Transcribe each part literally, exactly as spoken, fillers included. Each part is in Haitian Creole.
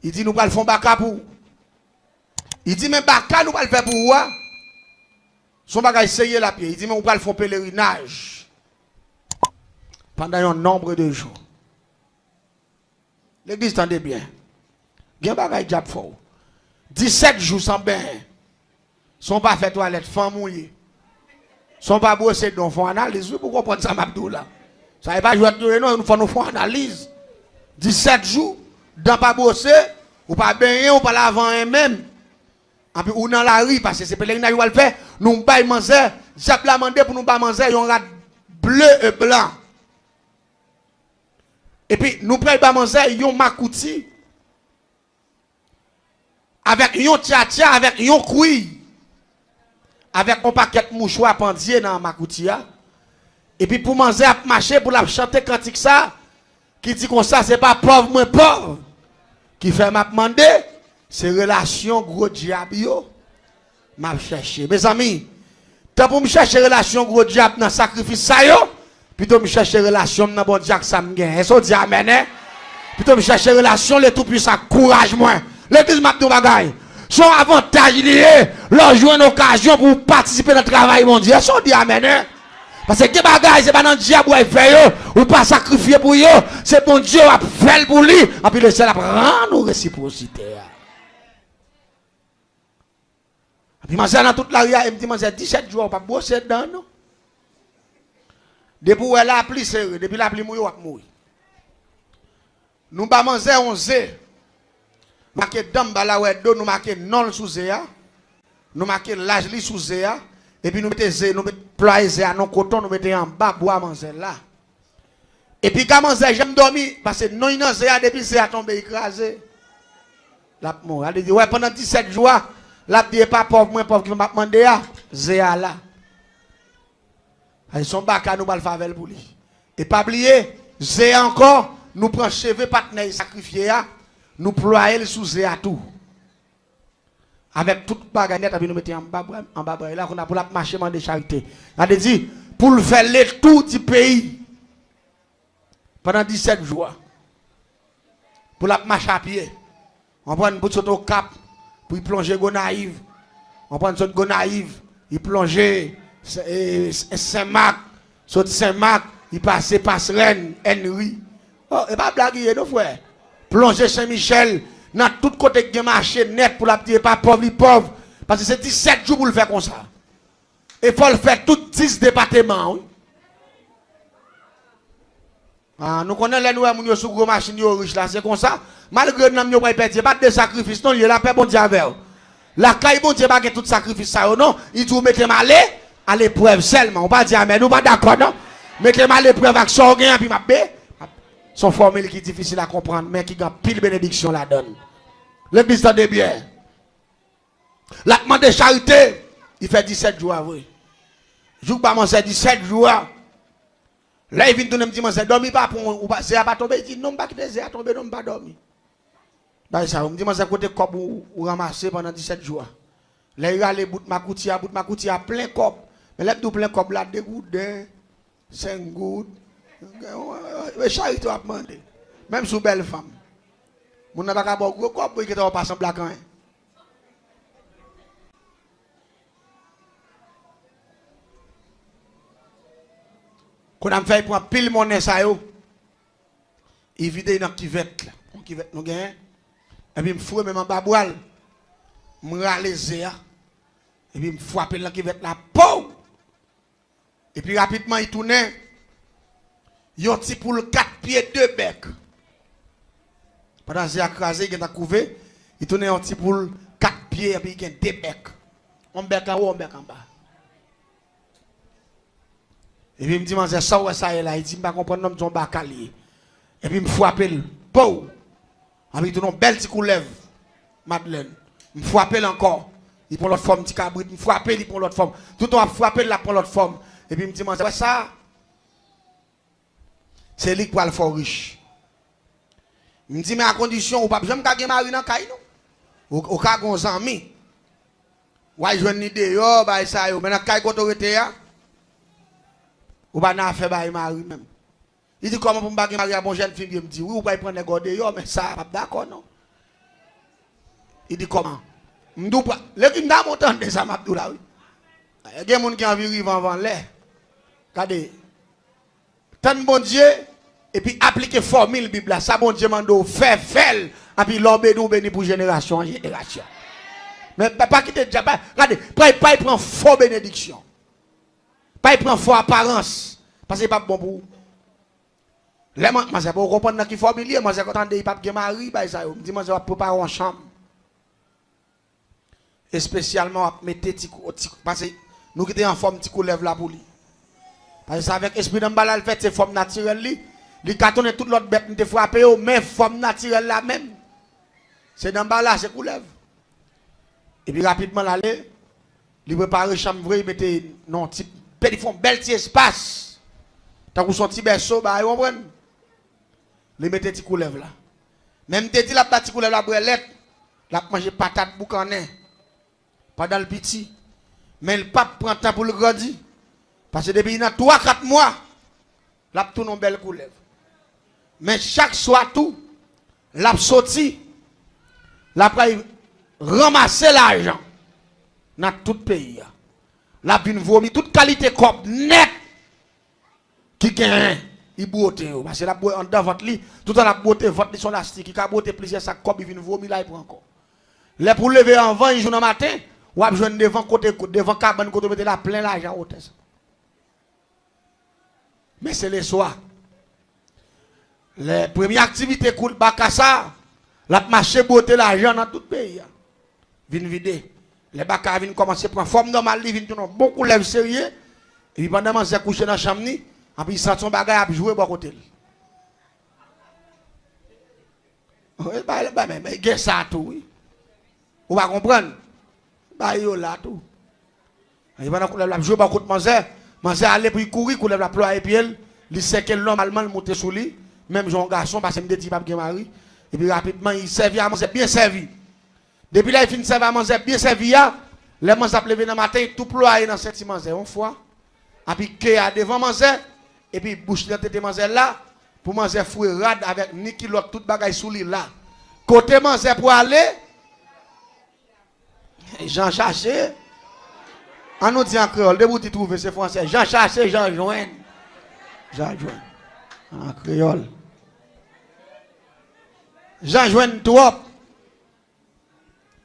Li di, nou pral fè yon baka pou ou. Li di, men baka nou pral fè pou ou a, se yon bagay serye l ap ye. Li di, men ou pral fè yon pelerinaj pandan yon nonb de jou. Legliz, tande byen. Gen bagay dyab fè w. Disèt jou san benyen. Si w pa fè twalèt, fanm ou ye. Si w pa bwose dan w, fè yon analiz, wi, pou w konprann sa m ap di w la. Sa e pa jwèt nou ye, non, fò nou fè yon analiz. Disèt jou, dan pa bwose, ou pa benyen, ou pa lave anyen menm. Anpi ou nan lari, paske se pelerinaj ou al fè, nou bay manzè, dyab la mande pou nou ba manzè yon rad ble e blan. Epi nou pral ba manzè yon makouti, avèk yon tyatya, avèk yon kwi, avèk yon pakèt mouchwa pandye nan makouti a. Epi pou manzè ap mache, pou l ap chante kantik sa, ki di konsa, se pa pòv mwen pòv ki fè m ap mande, se relasyon gwo dyab yo m ap chèche. Mezanmi, tan pou m chèche relasyon gwo dyab nan sakrifis sa yo, pito m chèche relasyon m nan Bondye ak sa m gen. Èske w di amèn, en? Pito m chèche relasyon le Tou Pwisan ak kouraj mwen. Legliz, m ap di yon bagay. Se yon avantaj li ye, lè w jwenn okazyon pou w patisipe nan travay Bondye. Èske w di amèn, en? Paske gen bagay, se pa nan dyab w al fè yo, ou pa sakrifye pou yo, se Bondye w ap fè l pou li, anpi lesyèl ap rann ou resipwosite a. Epi manzè nan tout lari a, e m di manzè, disèt jou a, ou p ap bwose dan, non. Depi w wè lapli sere, depi lapli mouye, w ap mouri. Nou ba manzè yon ze. Nou make dan m ba l a wè do, nou make non l sou ze a. Nou make laj li sou ze a. Epi nou mete ze, nou met plwaye ze a nan koton, nou mete anba bwa manzè la. Epi ka manzè janm dòmi, paske non li nan ze a, depi ze a tonbe, li kraze. L ap mouri. Al di, wè, pandan disèt jou a, l ap di, e pa pòv mwen pòv ki fè m ap mande a, ze a la. Ay, se yon baka nou pral fè avè l pou li. E pa bliye, ze a ankò, nou pran cheve patnè l sakrifye a, nou plwaye l sou ze a tou. Avèk tout bagay nèt, epi nou mete anba bra, anba bra l la, kounye a pou l ap mache mande charite. Sa vle di, pou l fè le tou di peyi pandan disèt jou a. Pou l ap mache apye. Konprann, pou l sot Okap, pou l plonje Gonayiv. Konprann, sot Gonayiv, li plonje Sen, e, Sen Mak, sot Sen Mak, li pase Pasrèn, Ènri. Oh, e pa blag li ye non, frè. Plonje Sen Michèl, nan tout kote k gen mache nèt pou l ap di e pa pòv li pòv. Paske se disèt jou pou l fè konsa. E fò l fè tout dis depateman an, wi. Ah, nou konnen lè nou wè moun yo sou gwo machin yo rich la, se konsa. Malgre nanm yo pral pèdi, e pa de sakrifis non, li ye, lapè Bondye avè w. Lakay Bondye pa gen tout sakrifis sa yo non. Li di w mete m ale, aleprèv sèlman. Ou pa di amèn, ou pa dakò non. Mete m aleprèv ak sa w gen, epi m ap be. Se yon fòmil ki difisil a konprann, men ki gen anpil benediksyon ladan l. Legliz, tande byen. L ap mande charite, li fè disèt jou a vre. Jou k ba manzè disèt jou a, lè li vin tounen, m di manzè, dòmi pa pran w, ou pa, ze a pa tonbe? Li di, non, m pa kite ze a tonbe, non, m pa dòmi. Bay sa yo, m di manzè, kote kòb ou, ou ranmase pandan disèt jou a? Lè li rale bout makouti a, bout makouti a plen kòb. Men lè m di w plen kòb la, de gouden, senk goud. E charite w ap mande. Menm si w bèl fanm. Moun nan pa ka ba w gwo kòb, pou li gentan wè w pa sanble ak anyen. Kounye a m fè l pran pil monnen sa yo. Li vide nan kivèt la. Yon kivèt nou genyen. Epi m foure men m anba bra l. M rale ze a. Epi m frape l nan kivèt la. Pow! Epi rapidman, li tounen yon ti poul kat pye, de bèk. Pandan ze a kraze, li gentan kouve, li tounen yon ti poul kat pye, epi li gen de bèk. Yon bèk anwo, yon bèk anba. Epi m di, manzè, sa w wè sa ye la? Li di, m pa konprann non, m di, yon baka l ye. Epi m frape l. Pow! Epi li tounen yon bèl ti koulèv, Madlèn. M frape l ankò. Li pran lòt fòm, ti kabrit. M frape, li pran lòt fòm. Toutan w ap frape l, l ap pran lòt fòm. Epi m di, manzè, wè sa? Se li k pral fè w rich. M di, men a kondisyon, ou p ap janm ka gen mari nan kay, non. Ou, ou ka gen yon zanmi. W al jwenn li deyò, bagay sa yo. Men nan kay kote w rete a, ou pa nan afè bay mari menm. Li di, kòman pou m pa gen mari a, bon jèn fi m ye? M di, wi, ou pral pran nèg ou deyò, men sa a p ap dakò, non. Li di, kòman? M di w pa, lè ki m ta monte anndan sa m ap di w la, wi. Gen moun ki anvi rive anvan lè. Gade, tann Bondye, epi aplike fòmil Bib la. Sa Bondye mande w fè, fè l. Epi lè w beni, w beni pou jenerasyon an jenerasyon. Men pa, pa kite dyab, pa, gade, pa, pa pran fo benediksyon. Pa pran fo aparans. Paske li p ap bon pou ou. Lè man-, manzè pa konprann nan ki fòmil li ye, manzè konn tande li p ap gen mari, bay sa yo. M di manzè w ap prepare yon chanm. Espesyalman w ap mete ti kou-, ti, paske nou kite an fòm ti koulèv la pou li. Paske sa avèk espri Danmbala l fèt, se fòm natirèl li. Li ka tounen tout lòt bèt m te frape yo, men fòm natirèl la menm, se Danmbala, se koulèv. Epi rapidman l ale, li prepare chanm vre, li mete nan yon ti, li fè yon bèl ti espas. Tankou se yon ti bèso, bagay, ou konprann? Li mete ti koulèv la. Men m te di l ap ba ti koulèv la bwè lèt, l ap manje patat boukannen pandan l piti. Men l p ap pran tan pou l grandi. Paske depi li nan twa, kat mwa, l ap tounen yon bèl koulèv. Men chak swa tou, l ap soti, l ap al ranmase lajan nan tout peyi a. L ap vin vomi tout kalite kòb nèt ki genyen, li bwote yo. Paske l ap bwote anndan vant li, toutan l ap bwote vant li, se yon lastik, li ka bwote plizyè sak kòb, li vin vomi la, li pran ankò. Lè pou leve anvan yon jou nan maten, w ap jwenn devan kote, devan kabann kote w mete la plen lajan wotè sa. Men se leswa. Lè premye aktivite koul baka sa, l ap mache bwote lajan nan tout peyi a. Vin vide. Lè baka a vin kòmanse pran fòm nòmal, li vin tounen yon bon koulèv serye. Epi pandan manzè kouche nan chanm ni, epi li santi yon bagay ap jwe bò kote l. Wi, ba, ba, men, men, gen sa tou, wi. Ou pa konprann? Ba yo la tou. Epi pandan koulèv la ap jwe bò kot manzè, manzè ale pou li kouri, koulèv la plwaye pye l, li sèke l nòmalman, l moute sou li, menm jan yon gason, paske m te di li p ap gen mari. Epi rapidman, li sèvi a manzè byen sèvi. Depi lè li fin sèvi a manzè byen sèvi a, lè manzè ap leve nan maten, li tou plwaye nan senti manzè yon fwa, epi ke a devan manzè, epi bouch li nan tete manzè la, pou manzè foure rad avèk ni kilòt, tout bagay sou li la. Kote manzè pwale? Jan chache. An nou di an kreyòl, depi w di twouve, se fransè. Jan chache, jan jwenn. Jan jwenn. An kreyòl. Jan jwenn twòp.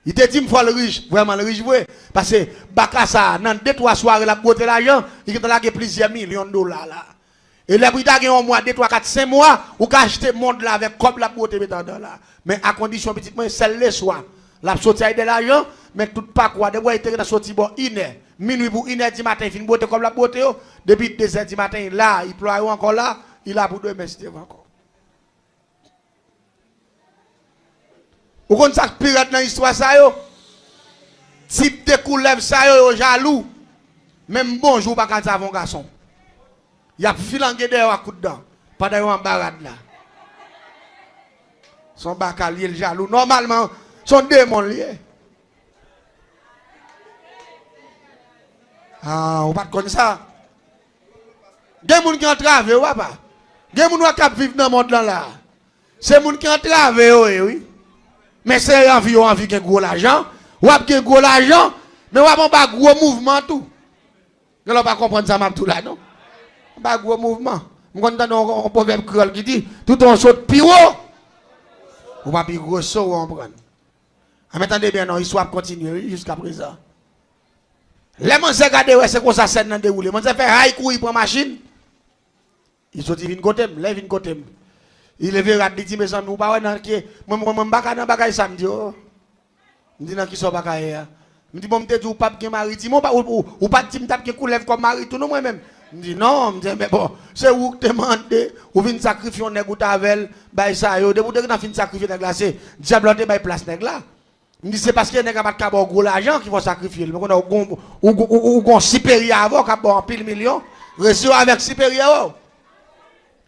Li te di m fò l rich, vrèman l rich vre. Paske baka sa a, nan de twa sware l ap bwote lajan, li gentan lage plizyè milyon dola la. E lè pou li ta gen yon mwa, de, twa, kat, senk mwa, ou ka achte mond la avèk kòb l ap bwote mete anndan la. Men a kondisyon pitit mwen, sèl leswa. L ap soti ak de lajan, men tout pakou a, depi w wè li te gentan soti bò inè, minwi pou inè di maten, li fin bwote kòb l ap bwote yo, depi dezè di maten, li la, li plwaye yo ankò la, li la pou demen si Dye vle ankò. Ou konn sa k pi rèd nan istwa sa yo? Tip de koulèv sa yo, yo jalou. Menm bonjou, ou pa ka di avè yon gason. Y ap filange dèyè w ak kout dan, pandan yo anba rad la. Se yon baka l ye, l jalou. Nòmalman, se yon demon l ye. Ah, ou pa t konn sa? Gen moun ki antrave yo, papa. Gen moun wè k ap viv nan mond lan la. Se moun ki antrave yo ye, wi. Men se anvi yo anvi gen gwo lajan. W ap gen gwo lajan, men w ap anba gwo mouvman tou. Gen lè w pa konprann sa m ap di w la, non. Anba gwo mouvman. M konn tande yon, yon pwovèb kreyòl ki di, toutan w sot pi wo, ou pa pi gwo so, ou konprann. A, men tande byen non, istwa ap kontinye, wi, jiska prezan. Lè manzè gade wè se konsa sèn nan dewoule. Manzè fè hay kouri pran machin. Li soti vin kote m, lè li vin kote m. Li leve rad, li di, mezanmi, ou pa wè nan ke, mwen, mwen, mwen, m pa ka nan bagay sa, m di, oh. M di, nan kisa w pa ka ye a? M di, bon, m te di w p ap gen mari. Di m, ou pa, ou, ou, ou pa t di m t ap gen koulèv kòm mari tou non mwen menm. M di, non, m di, men bon, se ou k te mande, ou vin sakrifye yon nèg ou t avè l, bay sa yo. Depi w te gentan fin sakrifye nèg la, se dyab la w te bay plas nèg la. M di, se paske nèg la pa t ka ba w gwo lajan ki fè w sakrifye l. Men kounye a ou gon, ou, ou, ou, ou gon siperyè avè w k ap ba w anpil milyon. Resi w avèk siperyè w.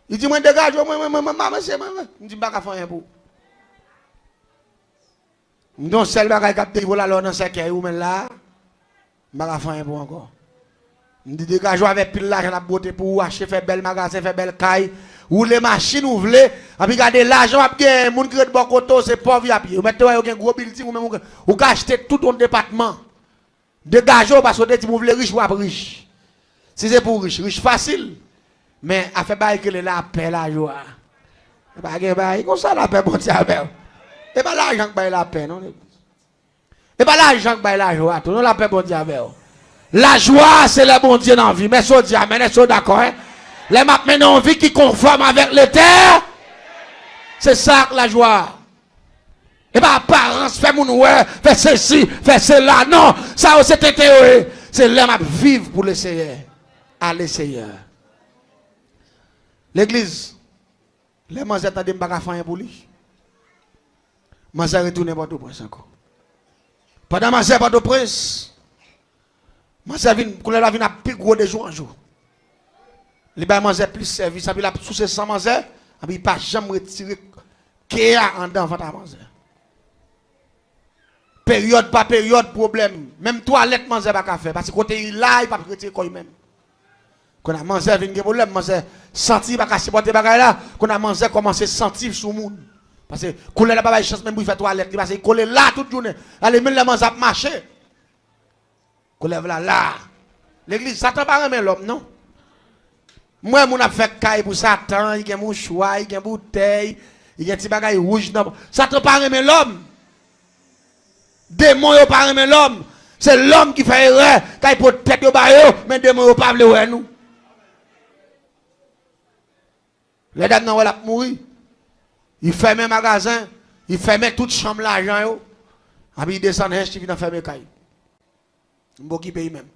Li di, mwen degaje w, mwen, mwen, mwen, mwen, mwen, mwen, mwen. M di, m pa ka fè anyen pou ou. M di, yon sèl bagay k ap derive w la, lè w nan sèkèy ou menm la. M pa ka fè anyen pou w ankò. M di, degaje w avèk pil lajan n ap bwote pou ou, achte, fè bèl magazen, fè bèl kay, Woule machin ou vle, anpi gade lajan w ap genyen, moun ki ret bò kote w, se pòv y ap ye. Ou mèt te wè yo gen gwo bilding, ou menm ou gen, ou ka achte tout yon depatman. Degaje w, paske w te di m ou vle rich, w ap rich. Si se pou w rich, rich fasil. Men afè bagay ki rele lapè, lajwa. E pa gen bagay konsa, lapè Bondye avè w. E pa lajan k bay lapè, non. E pa lajan k bay lajwa tou, non, lapè Bondye avè w. Lajwa, se lè Bondye nan vi m. Èske w di amèn? Èske w dakò, en? Lè m ap mennen yon vi ki konfòm avèk Letè, se sa k lajwa. E pa aparans, fè moun wè, fè sesi, fè sela. Non, sa yo se tenten yo ye. Se lè m ap viv pou Leseyè. Ale Seyè. Legliz, lè manzè tande m pa ka fè anyen pou li, manzè retounen Pòtoprens ankò. Pandan manzè Pòtoprens, manzè vin, koulèv la vin ap pi gwo de jou an jou. Li bay manzè plis sèvis, anpi l ap souse san manzè, anpi li pa janm retire ke a anndan vant a manzè. Peryòd pa peryòd, pwoblèm. Menm twalèt manzè pa ka fè, paske kote li la, li p ap retire kò li menm. Kounye a manzè vin gen pwoblèm, manzè santi li pa ka sipòte bagay la, kounye a manzè kòmanse santi sou moun. Paske koulèv la pa bay chans menm pou li fè twalèt li, paske li kole la tout jounen. Ale menm lè manzè ap mache. Koulèv la la. Legliz, Satan pa renmen lòm, non. M wè moun ap fè kay pou Satan, li gen mouchwa, li gen boutèy, li gen ti bagay wouj nan. Satan pa renmen lòm. Demon yo pa renmen lòm. Se lòm ki fè erè, kay pot tèt yo ba yo, men demon yo pa vle wè nou. Lè dam nan wè l ap mouri, li fèmen magazen, li fèmen tout chanm lajan yo, anpi li desann hench li vin anfèmen kay. M pa okipe li menm.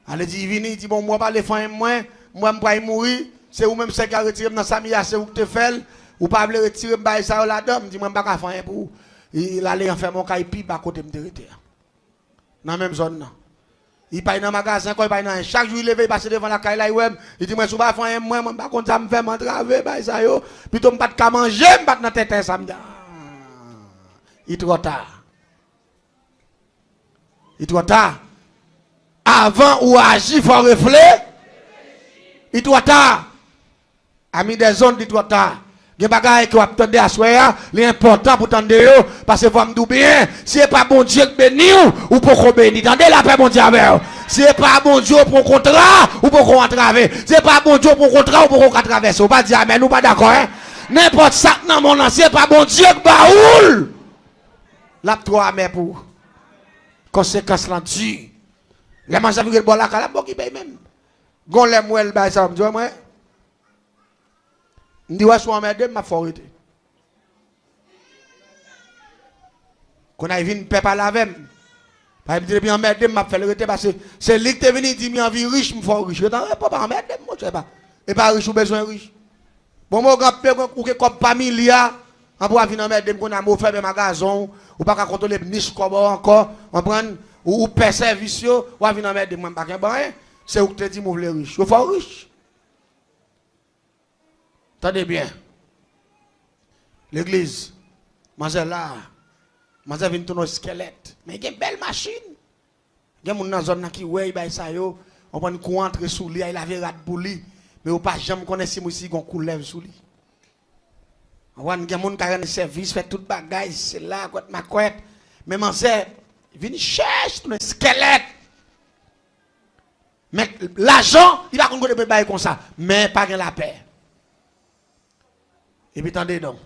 Ale di, li vini, li di, bon, m wè w pa vle fè anyen mwen, m wè m pral mouri, se ou menm sèl ki al retire m nan sa m ye a, se ou ki te fè l, ou pa vle retire m bagay sa yo ladan, m di, mwen m pa ka fè anyen pou ou. Li, l ale anfèmen yon kay pi ba kote m te rete a. Nan menm zòn nan. Li pa al nan magazen ankò, li pa al nan anyen. Chak jou li leve, li pase devan lakay la, li wè m. Li di mwen, si w pa fè anyen mwen, mwen m pa konn sa m fè, m antrave bagay sa yo. Pito m pa t ka manje, m pa t nan tenten sa m di. Ah, li twò ta. Li twò ta. Avan ou aji, fò w refle-, li twò ta. Ami des ondes, li twò ta. Gen bagay ke w ap tande aswè a, li enpòtan pou tande yo, paske fò m di w byen, si e pa Bondye k beni w, ou poko beni. Tande, lapè Bondye avè w. Si e pa Bondye w pran kontra, ou poko antrave. Si e pa Bondye w pran kontra, ou poko ka travèse. Ou pa di amèn, ou pa dakò, en? Nenpòt sa k nan mond lan, si e pa Bondye k ba ou l, l ap twò amè pou ou. Konsekans lan di. Lè manzè vin ret bò lakay la, m pa okipe l menm. Gon lè m wè l bay sa, m di, wè mwen, m di, wè, si w anmède m, m ap fè w rete. Kounye a, li vin pè pale avè m. Paske m di, depi anmède m, m ap fè l rete, paske se li ki te vini, li di, m anvi rich, m fè w rich. Rete an repo, pa anmède m, monchè, pa. E pa rich ou bezwen rich. Bon, Mogan, ou gen kòb pa milya, anpi w a vin anmède m kounye a, men w fèmen magazen w, ou pa ka kontwole nich kòb ou ankò, konprann? Ou, ou pè sèvis yo, w a vin anmède m, mwen m pa gen anyen. Se ou ki te di m ou vle rich. Yo fè w rich. Tande byen. Legliz, manzè la, manzè vin tounen yon eskèlèt. Men gen bèl machin. Gen moun nan zòn nan ki wè bagay sa yo, konprann, kou antre sou li a, li lave rad pou li. Men yo pa janm konnen si misye gon koulèv sou li. Konprann, gen moun ka rann sèvis, fè tout bagay, se la, kwèt makwèt. Men manzè vin chèch tounen eskèlèt. Men lajan, li pa konn kote pou bay konsa. Men pa gen lapè. Epi tande non.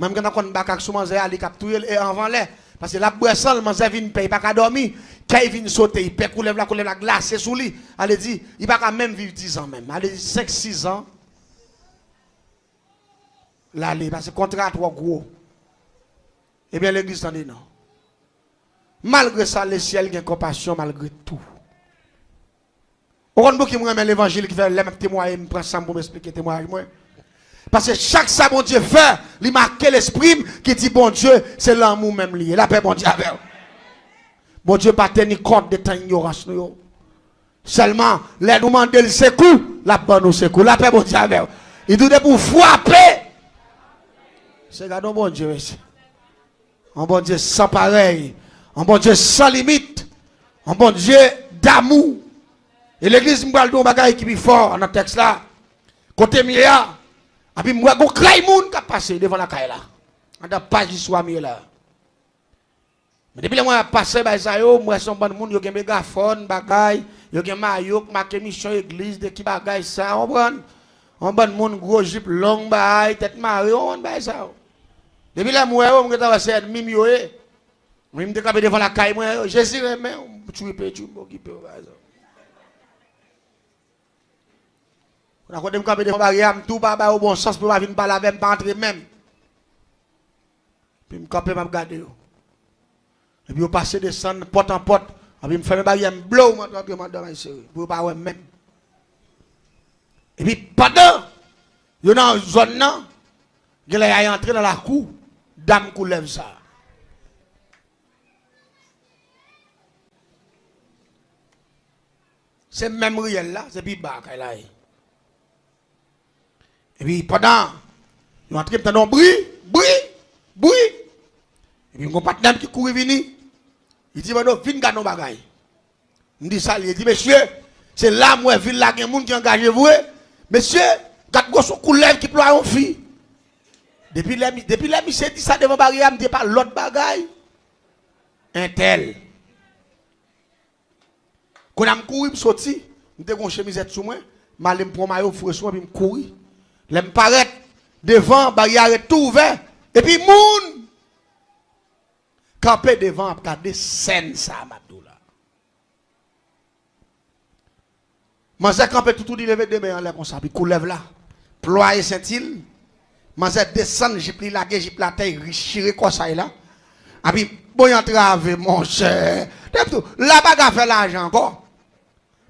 Mwen m gentan konn bakak sou manzè a, li k ap touye l, e anvan lè. Paske l ap bwè san l, manzè vin pè, li pa ka dòmi. Kè l vin sote, li pè koulèv la, koulèv la glase sou li. Ale di, li pa ka menm viv dizan menm. Ale di senk, sizan. L ale, paske kontra a twò gwo. Ebyen, legliz, tande non. Malgre sa, lesyèl gen konpasyon malgre tou. Ou konn pouki m renmen levanjil ki fè lè m ap temwaye, m pran san m pou m esplike temwayaj mwen? Paske chak sa Bondye fè, li make lespri m ki di Bondye se lanmou menm li ye. Lapè Bondye avè w. Bondye pa teni kont de tan inyorans nou yo. Sèlman, lè nou mande l sekou, l ap ban nou sekou. Lapè Bondye avè w. Li di w depi w frape, se gade yon Bondye, mesye. Yon Bondye san parèy. Yon Bondye san limit. Yon Bondye damou. E legliz, m pral di w yon bagay ki pi fò nan tèks la. Kote m ye a, Epi m wè gon kay moun k ap pase devan lakay la. Anndan paj istwa m ye la. Men depi lè m wè y ap pase bay sa yo, m wè se yon bann moun, yo gen megafòn, bagay, yo gen mayo k make misyon egliz, de ki bagay sa, w konprann? Yon bann moun, gwo jip long, bay, tèt mare, w konprann bagay sa yo. Depi lè m wè yo, m gentan wè se ènmi m yo ye. Mwen, m te kanpe devan lakay mwen, Jezi renmen w, m tchwipe tchou, m okipe w, bagay sa yo. Kounye a kote m kanpe devan baryè a, m tou pa ba yo bon sans pou yo pa vin pale avè m, pa antre menm. Epi m kanpe, m ap gade yo. Epi yo pase desann, pòt an pòt. Epi m fèmen baryè, m blow, m antre, antre, m antre, m sere. Pou yo pa wè m menm. Epi pandan yo nan zòn nan, genlè y a antre nan lakou dam koulèv sa a. Se menm riyèl la, se pi ba kay la ye. Epi pandan yo antre, m tande yon bri, bri, bri. Epi m gon patnè m ki kouri vini. Li di, "Mano, vin gade yon bagay." M di, "Sa l ye?" Li di, "Mesye, se la m wè vil la gen moun ki angaje vre. Mesye, gad gwo sou koulèv ki plwaye yon fi." Depi lè, depi lè misye di sa devan baryè a, m di, "Pa lòt bagay." Entèl. Kounye a m kouri, m soti, m te gen yon chemizèt sou mwen, m ale m pran mayo, m foure sou mwen, epi m kouri. Lè m parèt devan, baryè a ret tou ouvè, epi moun kanpe devan ap gade sèn sa a m ap di w la. Manzè kanpe toutou, li leve de men anlè konsa, epi koulèv la plwaye senti l. Manzè desann jip li, lage jip la atè, li chire kòsay la. Epi bon, y antrave, monchè. Tèt tou, la pa ka fè lajan ankò.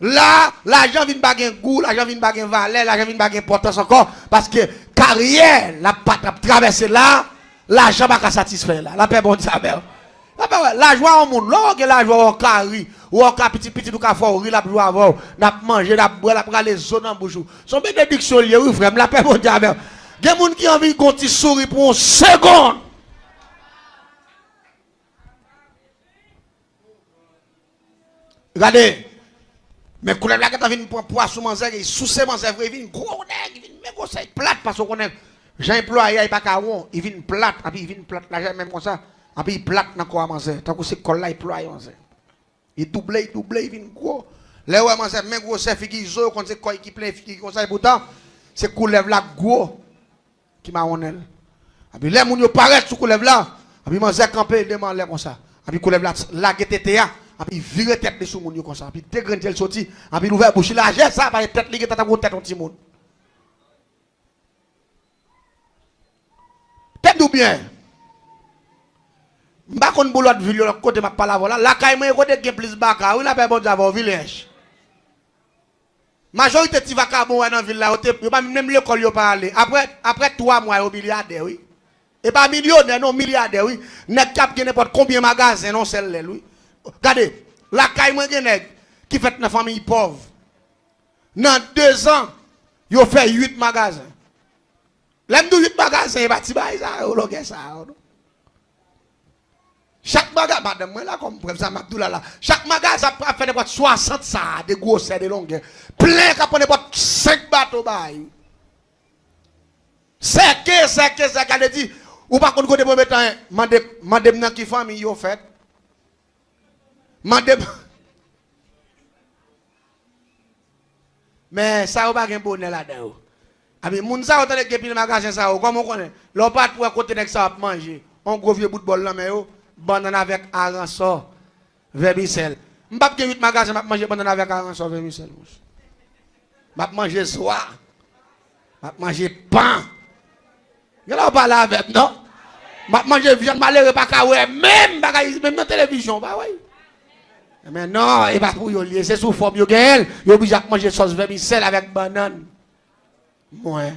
La, lajan vin pa gen gou, lajan vin pa gen valè, lajan vin pa gen enpòtans ankò, paske karyè l ap, pa t ap travèse la, lajan pa ka satisfè la. Lapè Bondye avè w. Lapè, wè, lajwa yon moun, lè w gen lajwa, w ka ri, w ka pitit, pitit ou ka fè w ri, l ap jwe avè w, n ap manje, n ap bwè, l ap rale zo nan bouch ou. Se yon benediksyon l ye, wi, frè m, lapè Bondye avè w. Gen moun ki anvi gon ti souri pou yon segonn. Gade, men koulèv la gentan vin pran pwa sou manzè, li souse manzè vre, li vin gwo nèg, li vin men gwosè, li plat, paske w konnen jan li plwaye a, li pa ka won, li vin plat, epi li vin plat la, jan menm konsa, epi li plat nan kò a manzè, tankou se kò l la, li plwaye manzè. Li double, li double, li vin gwo. Lè w wè manzè men gwosè figi, zo yo konn se kò l ki plen, figi konsa, epoutan, se koulèv la k gwo ki mawonnen l. Epi lè moun yo parèt sou koulèv la, epi manzè kanpe de men anlè konsa. Epi koulèv la lage tete a, epi vire tèt li sou moun yo konsa. Epi de grenn je l soti, epi l ouvè bouch li lajè sa, paske tèt li gentan tankou tèt yon timoun. Tande w byen. M pa konn pou lòt vil yo, lòt kote m ap pale avè w la. Lakay mwen e kote k gen plis baka, wi, lapè Bondye avè w, vil ench. Majorite ti vakabon w wè nan vil la, yo te, yo pa menm lekòl yo pa ale. Apre, apre twa mwa, yo milyadè, wi. E pa milyonè, non, milyadè, wi. Nèg k ap gen nenpòt konbyen magazen nan yon sèl lèl, wi. Gade, lakay mwen gen nèg ki fèt nan fanmiy pòv. Nan dezan, yo fè uit magazen. Lè m di w uit magazen, e pa ti bagay sa yo, longè sa yo, non. Chak maga-, madanm mwen la kòm prèv sa, m ap di w la la. Chak magazen ap, ap fè nenpòt swasant sa, de gwosè, de longè. Plen k ap pran nenpòt senk bato bay. Sèke, sèke, sèke, ale di, ou pa konn kote pou yo met anyen. Mande, mande m nan ki fanmi yo fèt. Mande m. Men sa yo pa gen bonè ladan yo. Epi moun sa yo tande gen pil magazen sa yo, kòman w konnen? Lè w pa t wè kote nèg sa yo ap manje, yon gwo vye bout bòl nan men yo, bannann avèk aransò, vèmisèl. M p ap gen uit magazen, m ap manje bannann avèk aransò, vèmisèl, monchè. M ap manje swa. M ap manje pan. Gen lè w pale avè m, non? M ap manje vyann, malere pa ka wè menm bagay, menm nan televizyon, w pa wè. Men non, e pa pou yo l ye, se sou fòm yo genyen l, yo oblije ap manje sòs vèmisèl avèk bannann. Mwen,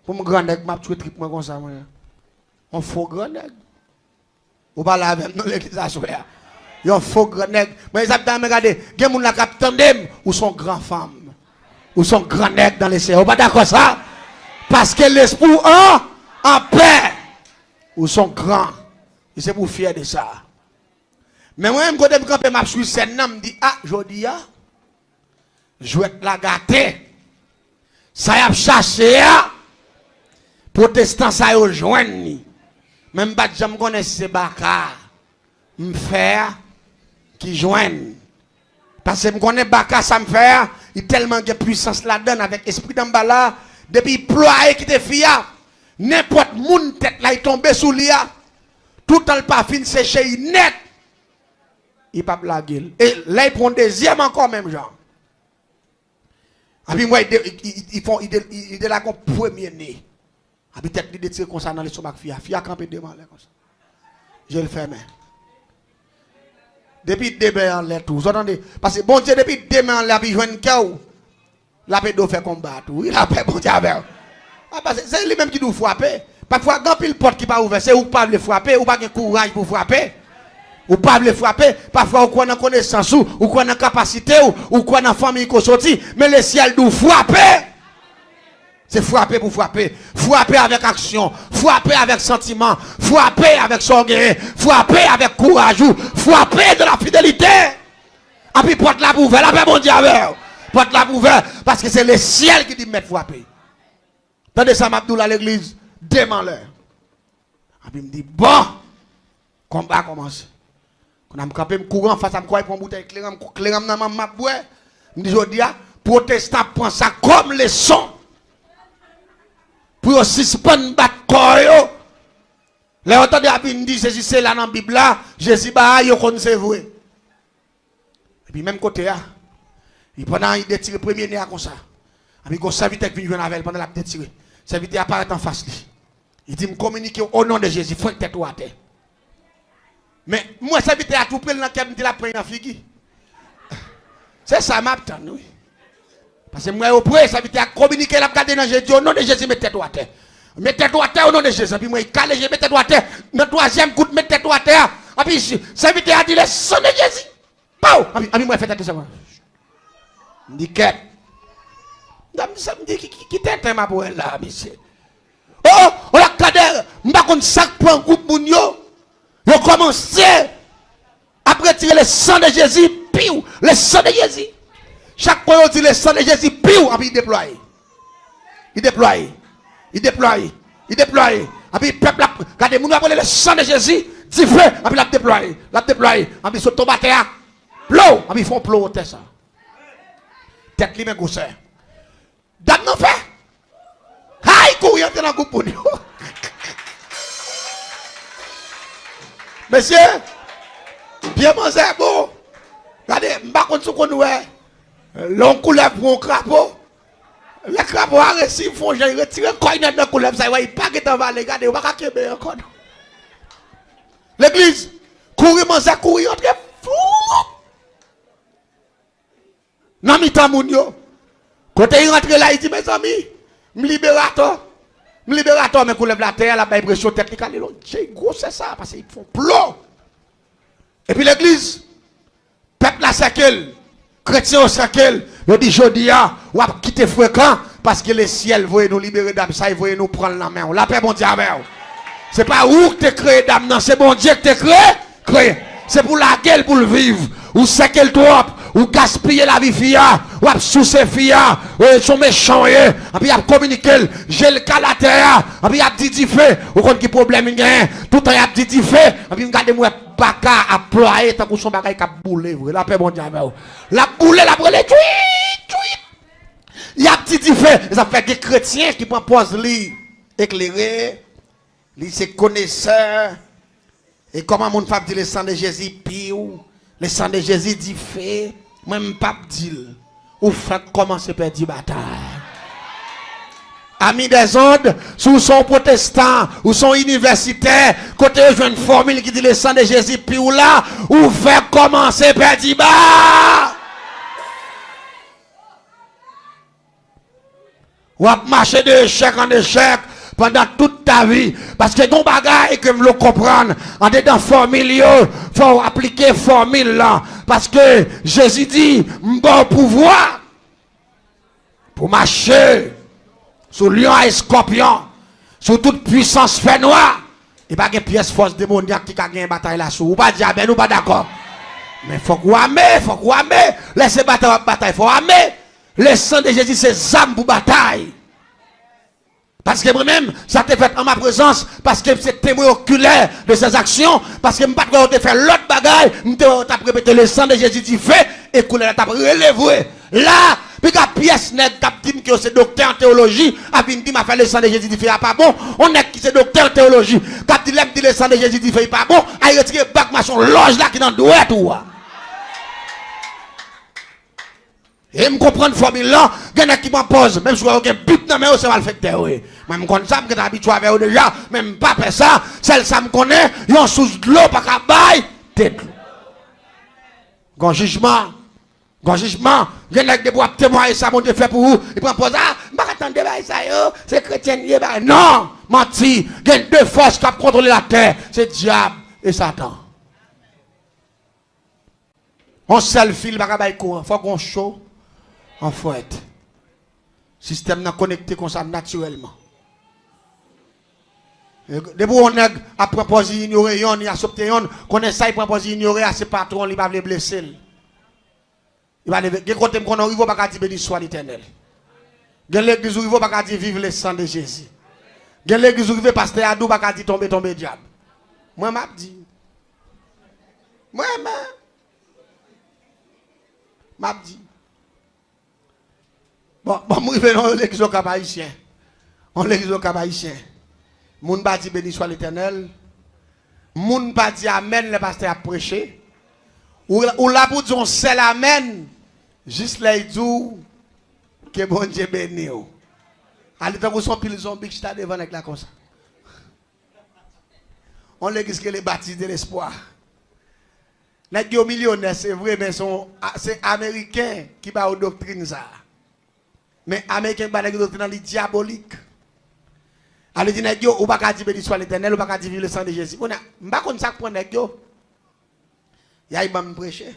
pou m gran nèg, m ap tchwe trip mwen konsa, mwen. On fo gran nèg. Ou pale avè m nan legliz aswè a. Yon fo gran nèg. Mwen, sa m ta renmen gade. Gen moun la k ap tande m. Ou se yon gran fanm. Ou se yon gran nèg nan le Senyè. Ou pa dakò sa? Paske lespri w an, an pè. Ou se yon gran. E se pou w fyè de sa. Men mwen menm kote m kanpe, m ap swiv sèn nan, m di, a, jodi a, jwèt la gate. Sa y ap chache a, Pwotestan sa yo jwenn li. Men m pa t janm konnen si se baka m fè a ki jwenn. Paske m konnen baka sa m fè a, li tèlman gen pwisans ladan l avèk espri Danmbala, depi li plwaye kite fi a, nenpòt moun tèt la li tonbe sou li a, toutan l pa fin seche li nèt, li p ap lage l. E lè l pran yon dezyèm ankò menm jan. Epi m wè li de- li- li- li fè- li de- li- li delage yon premye ne. Epi tèt li detire konsa nan lestomak fi a. Fi a kanpe de men anlè konsa. Je l fèmen. Depi de men anlè tou. Zò tande. Paske Bondye depi de men anlè epi jwenn kè w. L ap ede w fè konba a tou. Wi, lapè Bondye avè w. A, paske se li menm ki di w frape. Pafwa gen anpil pòt ki pa ouvè. Se ou k pa vle frape. Ou pa gen kouraj pou frape. Ou pa vle frape. Pafwa ou kwè nan konesans ou. Ou kwè nan kapasite w. Ou kwè nan fanmi ko soti. Men lesyèl di w frape. Se frape pou frape. Frape avèk aksyon. Frape avèk santiman. Frape avèk sa w genyen. Frape avèk kouraj ou. Frape de la fidelite. Epi pòt la pou ouvè. Lapè Bondye avè w. Pòt la pou ouvè. Paske se lesyèl ki di m mèt frape. Tande sa m ap di w la legliz. De men anlè. Epi m di, bon, konba a kòmanse. Kounye a m kanpe, m kouri anfas a m, kouri pran boutèy kleren, m, kleren m nan men m, m ap bwè. M di, jodi a, pwotestan ap pran sa kòm leson. Pou yo sispann bat kò yo. Lè yo tande y ap vin di Jezi se la nan Bib la, Jezi ba a, yo konn se vre. Epi menm kote a, li pandan li detire premye ne a konsa. Epi gon sèvitè k vin jwenn avè l pandan l ap detire. Sèvitè a parèt anfas li. Li di, m kominike w o non de Jezi, fwenk tèt ou atè. Men, m wè sèvitè a tou pre l nan kè m, m di l ap pran l nan figi. Se sa m ap tann, wi. Paske m wè yo pre, sèvitè a kominike, l ap gade nan je, di, o non de Jezi, met tèt ou atè. Met tèt ou atè, o non de Jezi. Epi m wè, li kale je, met tèt ou atè. Nan twazyèm kout, met tèt ou atè a. Epi, sèvitè a di, le sang de Jésus. Pow! Anpi, anpi mwen fè tèt li sèlman. M di kèt. M di sa, m di ki, ki, ki tenten m ap wè la, mesye. O, o, o, la kadè, m pa konn sa k pran gwoup moun yo. Yo kòmanse ap retire le sang de Jésus, piw, le sang de Jésus. Chak fwa yo di le sang de Jésus, piw, anpi deplwaye. Li deplwaye. Li deplwaye. Li deplwaye. Anpi pèp la, gade, moun yo ap rele le sang de Jésus, dife, anpi l ap deplwaye. L ap deplwaye. Anpi sot tonbe atè a. Plow! Anpi fè yon plow atè sa. Tèt li men gwosè. Dam nan fè. Hay, kouri antre nan gwoup moun yo. Mesye, pye manzè bon. Gade, m pa konn si w konn wè. Lè yon koulèv pran yon krapo, lè krapo a resi fè yon jan, li retire kò l nan koulèv sa, li wè li pa gentan vale, gade, ou pa ka kenbe ankò non. Legliz, kouri manzè, kouri antre, fou! Nan mitan moun yo. Kote li rantre la, li di, mezanmi, m liberatò. M liberatò, men koulèv la atè a, l ap bay presyon tèt li, kale lòt je, gwosè sa, paske li fè yon plow. Epi legliz, pèp la sèke l, kretyen yo sèke l, yo di jodi a, w ap kite frekan, paske lesyèl voye nou libere dam sa, e voye nou pran l nan men w. Lapè Bondye avè w. Se pa ou k te kreye dam nan, se Bondye k te kreye, kreye. Se pou lage l pou l viv. Ou sèke l twòp, ou gaspiye lavi fi a, w ap souse fi a, w se yon mechan w ye. Anpi y ap kominike l, je l kale atè a, anpi y ap di dife, ou konn ki pwoblèm li genyen, toutan y ap di dife, anpi m gade m wè baka ap plwaye tankou se yon bagay k ap boule vre. Lapè Bondye avè w. L ap boule, l ap rele tchwit, tchwit. Y ap di dife. E sa fè gen kretyen ki pran pòz li eklere, li se konesè. E kòman moun p ap di le sang de Jésus piw, le sang de Jésus dife, mwen m p ap di l. Ou fèk kòmanse pèdi batay. Ami des ondes, si w se yon pwotestan, ou se yon inivèsitè, kote yo jwenn fòmil ki di le sang de Jésus piw la, ou fèk kòmanse pèdi ba. W ap mache de echèk an echèk pandan tout ta vi. Paske gen yon bagay ke m vle w konprann, andedan fòmil yo, fò w aplike fòmil lan. Paske Jezi di, m ba w pouvwa pou mache sou lyon a eskòpyon, sou tout pwisans fènwa. E pa gen pyès fòs demonyak ki ka genyen batay la sou ou. Ou pa di amèn, ou pa dakò. Men fòk ou ame, fòk ou ame. Lè se batay w ap batay, fò w ame. Le sang de Jésus se zam pou batay. Paske mwen menm, sa te fèt an ma prezans, paske m se temwen okilè de sèz aksyon, paske m pa t wè yo te fè lòt bagay, m te wè yo t ap repete le sang de Jésus du feu, e koulè la t ap rele vre. La, piga pyès nèg k ap di m ke yo se doktè an teyoloji, ap vin di m afè le sang de Jésus du feu a pa bon. On nèg ki se doktè an teyoloji, k ap di lè m di le sang de Jésus du feu pa bon, ay retire bag mason lòj la ki nan dwèt ou a. E m konprann fòmil lan, gen nèg ki pran pòz, menm si w wè yo gen bib nan men yo, se malfektè yo ye. Mwen, m konn sa, m gentan abitye avè yo deja, men m pa pè sa. Sèl sa m konnen, yon sous dlo pa ka bay de dlo. Gon jijman, gon jijman, gen nèg depi w ap temwaye sa Bondye fè pou ou, li pran pòz, a, m pa ka tande bagay sa yo, se kretyen li ye, bagay. Non, manti, gen de fòs k ap kontwole latè, se dyab e Satan. On sèl fil pa ka bay kouran, fòk gon cho an fwèt. Sistèm nan konekte konsa natirèlman. E depi yon nèg ap pran pòz li inyore yonn, li asepte yonn, konnen sa li pran pòz li inyore a, se patwon li pa vle blese l. Li pa leve. Gen kote m konnen w rive w pa ka di beni swa Letènèl. Gen legliz ou rive w pa ka di viv le sang de Jésus. Gen legliz ou rive pastè a di w pa ka di tonbe tonbe dyab. Mwen m ap di. Mwen menm. M ap di. Bon, bon, m rive nan yon legliz Okap Ayisyen. Yon legliz Okap Ayisyen. Moun pa di beni swa Letènèl. Moun pa di amèn lè pastè ap preche. Ou, ou la pou di yon sèl amèn jis lè y di w ke Bondye beni w. Ale tankou se yon pil zonbi k chita devan nèg la konsa. On legliz ki rele Baptiste de l'Espoir. Nèg yo milyonè, se vre, men se yon, a, se Ameriken ki ba yo doktrin sa a. Men Ameriken ki ba nèg yo doktrin nan, li dyabolik. Ale di nèg yo, ou pa ka di beni swa Letènèl, ou pa ka di viv le sang de Jésus. Kounye a, m pa konn sa k pran nèg yo. Y ay ban m preche.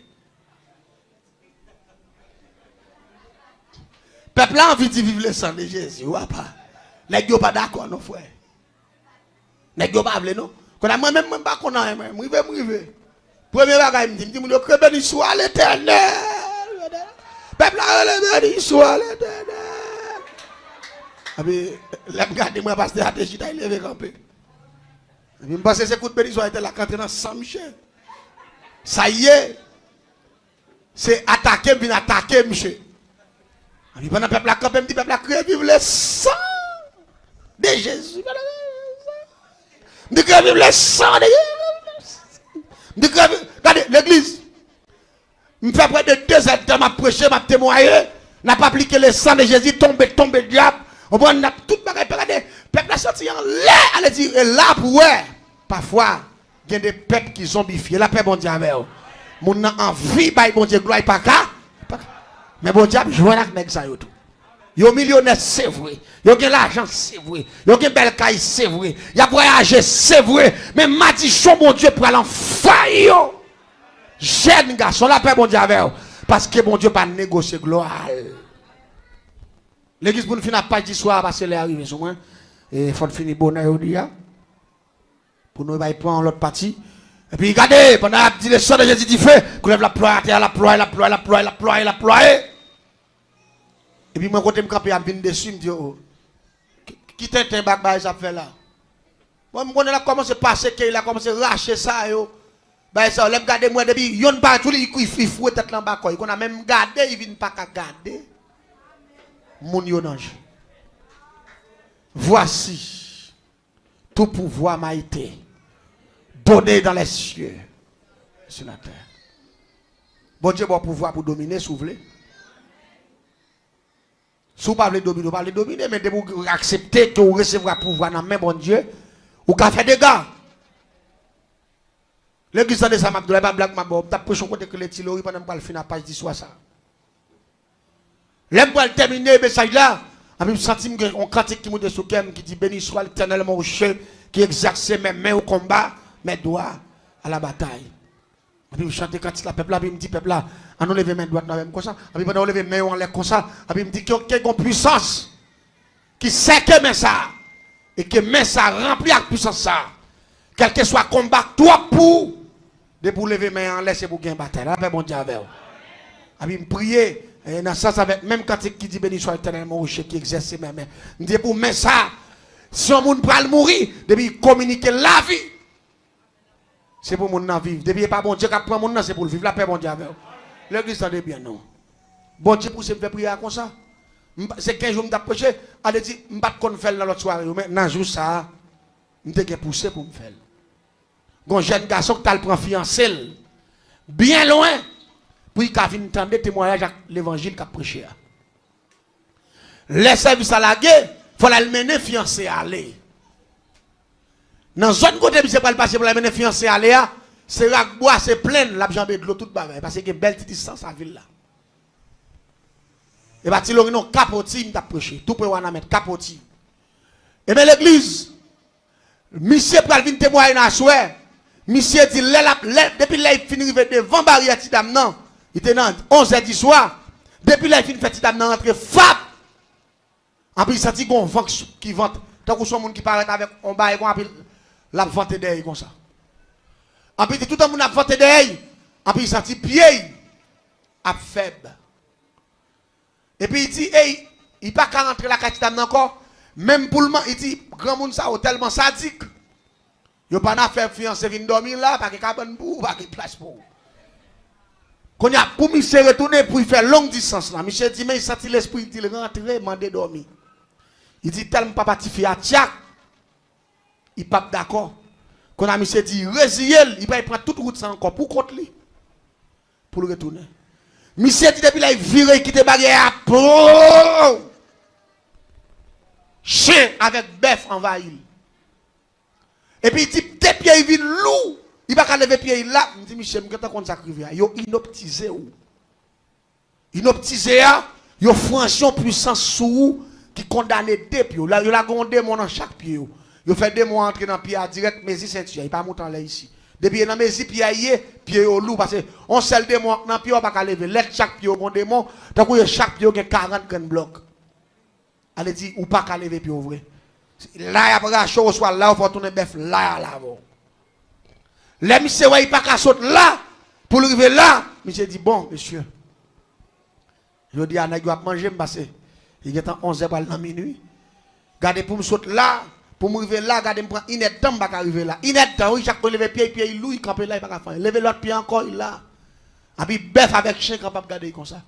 Pèp la anvi di viv le sang de Jésus, w apa. Nèg yo pa dakò non, frè. Nèg yo pa vle non. Kounye a mwen menm, mwen pa konn anyen, mwen. M rive, m rive. Premye bagay m di, m di moun yo, ke beni swa Letènèl. Pèp la rele beni swa Letènèl. Epi, lè m gade, m wè pastè a te chita, li leve kanpe. Epi m panse se kout beni swa Letènèl la k antre nan san misye. Sa ye. Se atake m vin atake misye. Epi pandan pèp la kanpe, m di pèp la, kriye viv le sang de Jésus. M di kriye viv le sang de Jésus. M di kriye viv, gade, legliz. M fè prè de de zè d tan m ap preche, m ap temwaye. N ap aplike le sang de Jésus, tonbe, tonbe dyab. Ou konprann, n ap tout bagay, gade, pèp la soti anlè, ale di, e la pou wè. Pafwa, gen de pèp ki zonbifye. Lapè Bondye avè w. Moun nan anvi bay Bondye glwa, li pa ka. Pa ka. Men Bondye ap jwenn ak nèg sa yo tou. Yo milyonè, se vre. Yo gen lajan, se vre. Yo gen bèl kay, se vre. Y ap vwayaje, se vre. Men madichon Bondye pral anfay yo. Jèn gason, lapè Bondye avè w. Paske Bondye pa negosye glwa l. Legliz, pou n fin ap paj di swa a, paske lè a rive sou mwen. E fò n fini bonè jodi a. Pou nou bay pran yon lòt pati. Epi gade, pandan y ap di le sang de Jésus du feu, koulèv la ap plwaye atè a, l ap plwaye, l ap plwaye, l ap plwaye, l ap plwaye, l ap plwaye. Epi mwen kote m kanpe a, m vin desi, m di, o, ki, ki tenten bak bagay sa ap fè la? Bon, m konnen l ap kòmanse pase kèy la, kòmanse rache sa yo. Bagay sa yo, lè m gade, m wè depi yonn parèt sou li, li, li foure tèt la anba kò. Li konn a menm gade, li vin pa ka gade. Moun yo nan je. Voici. Tout pouvoir m'a été donné dans les cieux, sur la terre. Bondye ba w pouvwa pou domine, si w vle. Si w pa vle domine, w pa vle domine, men depi w aksepte ke w resevwa pouvwa nan men Bondye, ou ka fè dega. Legliz, tande sa m ap di w la, e pa blag m ap ba w. M t ap preche yon kote ki rele Ti Lori pandan m pral fin a paj di swa sa. Lè m pral tèmine mesaj la, epi m santi m gen yon kantik ki moute sou kè m ki di, Béni soit l'Éternel, mon rocher, qui exerce mes mains au combat, mes doigts à la bataille. Epi m chante kantik la, pèp la, epi m di pèp la, ann nou leve men dwat nou avè m konsa. Epi pandan yo leve men yo anlè konsa, epi m di ke, ke gon pwisans ki sèke men sa a, e ke men sa a ranpli ak pwisans sa a. Kèlkeswa konba k twòp pou ou, depi w leve men an anlè, se pou gen batay. Lapè Bondye avè w. Epi m priye, e, nan sans avèk menm kantik ki di, Béni soit l'Éternel, mon rocher qui exerce mes mains. M di, pou men sa a, Si yon moun pral mouri, depi kominike lavi, se pou moun nan viv. Depi e pa Bondye k ap pran moun nan, se pou l viv. Lapè Bondye avè w. Legliz, tande byen non. Bondye pouse m fè priyè a konsa. M pa- Se kenz jou m t ap preche, ale di, m pa t konn fè l nan lòt sware yo, men nan jou sa a, m te gen pouse pou m fè l. Gon jèn gason k t al pran fiyanse l byen lwen pou l ka vin tande temwayaj ak levanjil k ap preche a. Lè sèvis la lage, fò l al mennen fiyanse ale. Nan zòn kote misye pral pase pou l al mennen fiyanse ale a, se rak bwa, se plenn, l ap janbe dlo, tout bagay, paske gen bèl ti distans a vil la. E pa Ti Lori non, Kapoti m t ap preche, tou pre Wanament, Kapoti. Ebyen legliz, misye pral vin temwaye nan aswè. Misye di lè l ap, lè, depi lè l fin rive devan baryè ti dam nan, li te nan onz è di swa. Depi lè l fin fè ti dam nan rantre fap, anpi l santi gon van k sou- ki vante, tankou se yon moun ki parèt avèk yon bagay kon, anpi l ap vante dèyè l konsa. Anpi l di toutan moun ap vante dèyè l, anpi l santi pye l ap fèb. Epi li di, ey, li pa ka rantre lakay ti dam nan ankò. Menm pou l man, li di, granmoun sa yo tèlman sadik. Yo pa nan fè fiyanse vin dòmi la, pa gen kabann pou ou, pa gen plas pou ou. Kounye a, pou misye retounen, pou l fè long distans la, misye di, men li santi lespri l di l rantre, mande dòmi. Li di, tèlman papa tifi a tyak, li p ap dakò. Kounye a, misye di, reziye l, li pral pran tout wout sa ankò pou kont li. Pou l retounen. Misye di depi lè l vire, l kite baryè a, pwouw! Chen avèk bèf anvayi l. Epi l di de pye l vin lou, li pa ka leve pye l la. M di misye, m gentan konn sa k rive a. Yo inoptize w. Inoptize a, yo franchi yon pwisans sou ou ki kondane de pye w. La, yo lage yon demon nan chak pye yo. Yo fè demon an antre nan pye a dirèk, mezi senti a, li pa monte anlè isi. Depi e nan mezi pye a ye, pye yo lou, paske yon sèl demon ak nan pye w pa ka leve. Lè chak pye yo gon demon, tankou yo chak pye yo gen karant grenn blòk. Ale di, ou pa ka leve pye w vre. La y ap rache w, oswa la yo fè w tounen bèf, la y al avè w. Lè misye wè li pa ka sot la, pou l rive la, misye di, bon, mesye, jodi a nèg yo ap manje m, paske li gentan onz è pral nan minui. Gade pou m sot la, pou m rive la, gade m pran inèdtan m pa ka rive la. Inèdtan, wi, chak kou l leve pye, pye l lou, li kanpe la, li pa ka fè anyen. Leve lòt pye ankò, li la. Anpi bèf avèk chen kanpe ap gade l konsa.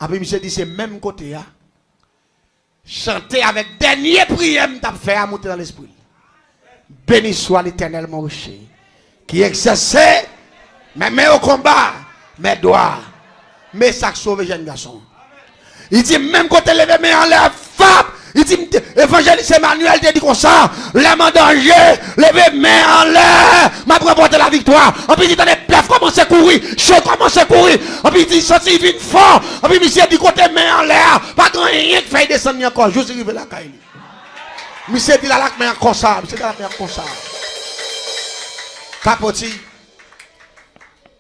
Anpi misye di se menm kote a. Chante avèk dènye priyè m t ap fè a moute nan lespri l. Béni soit l'Éternel, mon rocher, qui exerçait mes mains au combat, mes doigts. Men sa k sove jèn gason. Li di, menm kote leve men anlè, fap! Li di, m te- Evanjelis Emmanuel te di konsa, lè m an danje, leve men anlè, m ap ranpòte laviktwa. Anpi li tande bèf kòmanse kouri, chen kòmanse kouri. Anpi li santi l vin fò. Anpi misye di kote men anlè a, pa gen anyen k fè l desann li ankò, jis li rive lakay li. Misye di l al ak men an konsa, misye di l al ak men an konsa. Kapoti.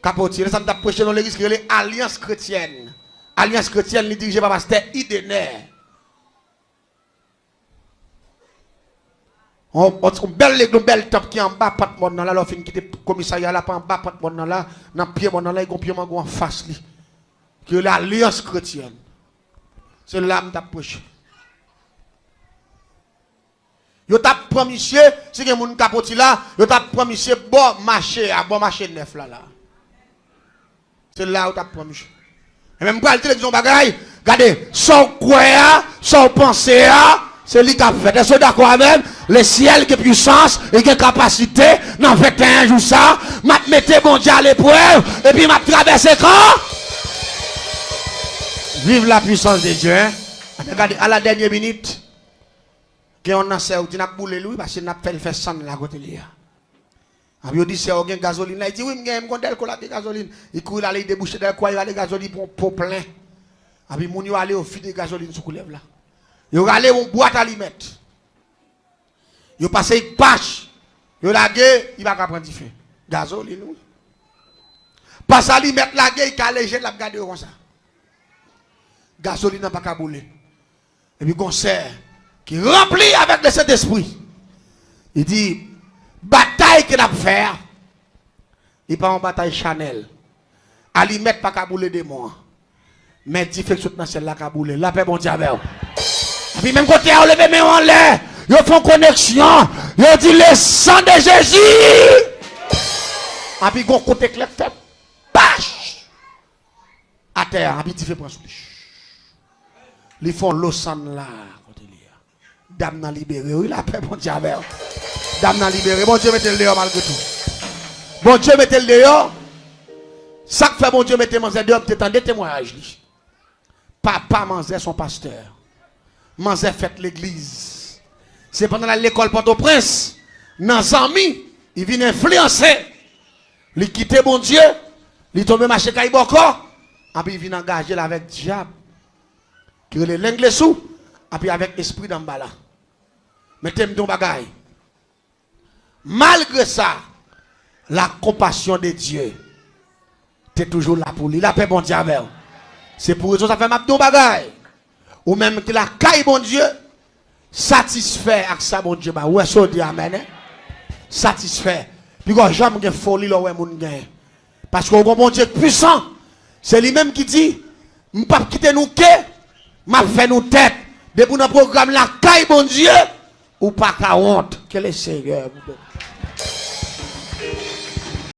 Kapoti. Lè sa m t ap preche nan legliz ki rele Alyans Kretyèn. Alyans Kretyèn, li dirije pa pastè Idenè. On, on, on bèl legliz, on bèl tanp ki anba pant mòn nan la, lè w fin kite komisarya la, pa anba pant mòn nan la, nan pye mòn nan la, e gon pye mango anfas li. Ki rele Alyans Kretyèn. Se la m t ap preche. Yo t ap pran misye, si gen moun Kapoti la, yo t ap pran misye bò mache a, bò mache nèf la la. Se la yo t ap pran misye. E men m pral di legliz yon bagay, gade, sa w kwè a, sa w panse a, se li k ap fèt. Èske w dakò avè m? Lesyèl gen pwisans, li gen kapasite, nan venteyen jou sa, m ap mete Bondye aleprèv, epi m ap travèse kan. Vive la puissance de Dieu, hein? Gade, à la dernière minute, gen yon nan sè yo di n ap boule l wi, paske n ap fè l fè sann la kote li a. Anpi yo di sè yo gen gazolin la, li di wi, m gen, m gon dèlko la gen gazolin. Li kouri l ale, li debouche dèlko a, li rale gazolin pou yon po plen. Anpi moun yo ale, yo vide gazolin sou koulèv la. Yo rale yon bwat alimèt. Yo pase yon pach. Yo lage, li pa ka pran dife. Gazolin wi. Pase alimèt lage, li kale je l, l ap gade yo konsa. Gazolin nan pa ka boule. Epi gon sè ki ranpli avèk le Sentespri. Li di, batay ke n ap fè a, li pa yon batay chanèl. Alimèt pa ka boule demon an. Men dife k sot nan syèl la ka boule. Lapè Bondye avè w. Epi menm kote a, ou leve men w anlè. Yo fè yon koneksyon. Yo di, le sang de Jésus. Epi gon kout eklè k fè pach atè a, epi dife pran sou li. Li fè yon lo sann la kote li a. Dam nan libere, wi, lapè Bondye avè w. Dam nan libere. Bondye mete l deyò malgre tou. Bondye mete l deyò. Sa k fè Bondye mete manzè deyò, m te tande temwayaj li. Papa manzè se yon pastè. Manzè fèt legliz. Se pandan l al lekòl Pòtoprens, nan zanmi, li vin enfliyanse. Li kite Bondye, li tonbe mache kay bòkò, epi li vin angaje l avèk dyab, ki rele Lenglesou, epi avèk espri Danmbala. Men te m di yon bagay. Malgre sa, la compassion de Dieu te toujou la pou li. Lapè Bondye avè w. Se pou rezon sa fè m ap di yon bagay. Ou menm ki lakay Bondye, satisfè ak sa Bondye ba ou. Ou wè sa w di amèn, en? Satisfè. Piga w janm gen foli lè w wè moun genyen. Paske w gon Bondye k pwisan. Se li menm ki di, m p ap kite nou ke, m ap fè nou tèt. Depi w nan pwogram lakay Bondye, ou pa ka wont. Ke le Senyè.